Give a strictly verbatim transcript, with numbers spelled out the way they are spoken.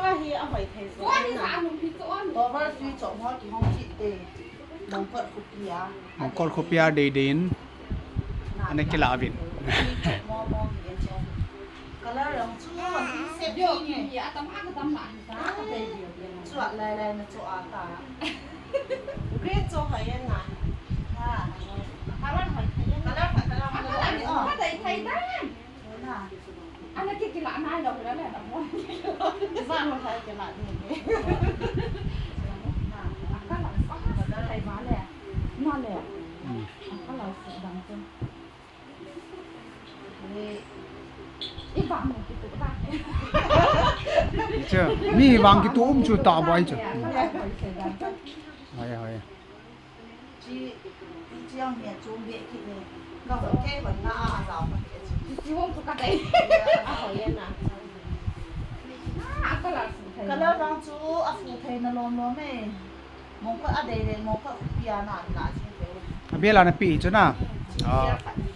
Hi a hoi thei so. Cover tui chom ho kihong kit te. Mongkot khopi a. Mongkot khopi a dei dei in. Ana kila vin. Tui chom mo mo hi en cho. Color ram chu hi se yo ni. Hi a tam a ka tam na hi ta. Ka dei dei. Chu a lai lai na chu a ta. Green cho hoi en na. Ha. Color hoi thei en. Color hoi color hoi. Ka dei thei dan. Ana kikila nai lou hila le na mo. Za mo thai kila ni. Akala sa thai ba le. Na le. Akala sa dang chu. Ni. I ba mo kitu ba. Chu. Mi vang kitu um chu ta bai chu. Hoi hoi. Chi, chi ang hi a chom be kit ni. Ka hon kei hon na a, a zau ka kei chu. Chi chi hong chu ka dei. A hoi na. A color su thei. Color vang chu a fu thei na lom lom e. Mongkot a dei le, mongkot khopi a na la chi thei. A bel a na pi chu na. Chi a khat ni